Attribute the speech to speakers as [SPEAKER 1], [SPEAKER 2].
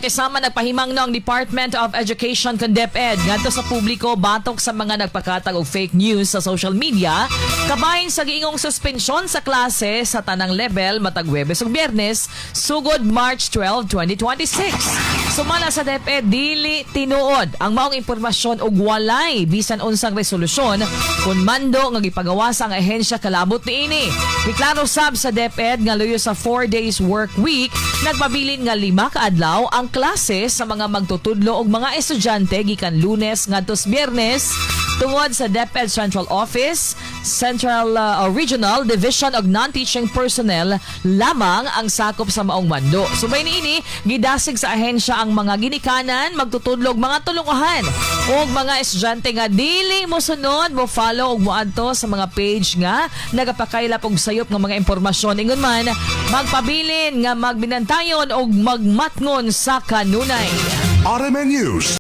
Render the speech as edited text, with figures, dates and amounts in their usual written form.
[SPEAKER 1] Kasama nagpahimangno ang Department of Education kan DepEd ngadto sa publiko batok sa mga nagpakatag og fake news sa social media kabahin sa giingong suspensyon sa klase sa tanang level matag Huwebes ug Biyernes sugod March 12, 2026. Sumala sa DepEd, dili tinuod ang maong impormasyon ug walay bisan unsang resolusyon kun mando nga gipagawas ang ahensya kalabot niini. Giklaro sab sa DepEd nga luyo sa 4 days work week, nagpabilin nga 5 ka adlaw ang klase sa mga magtutudlo og mga estudyante gikan Lunes ngadto sa Biyernes tungod sa DepEd Central Office, Central Regional Division of Non-Teaching Personnel lamang ang sakop sa maong mando. Subay niini, gidasig sa ahensya ang mga ginikanan, magtutudlo og mga tulunguhan ug mga estudyante nga dili mo sunod, mo follow ug moadto sa mga page nga nagapakaylap og sayop nga mga impormasyon. Ingon man, magpabilin nga magbinantayon og magmatngon sa kanunay.
[SPEAKER 2] RMN News.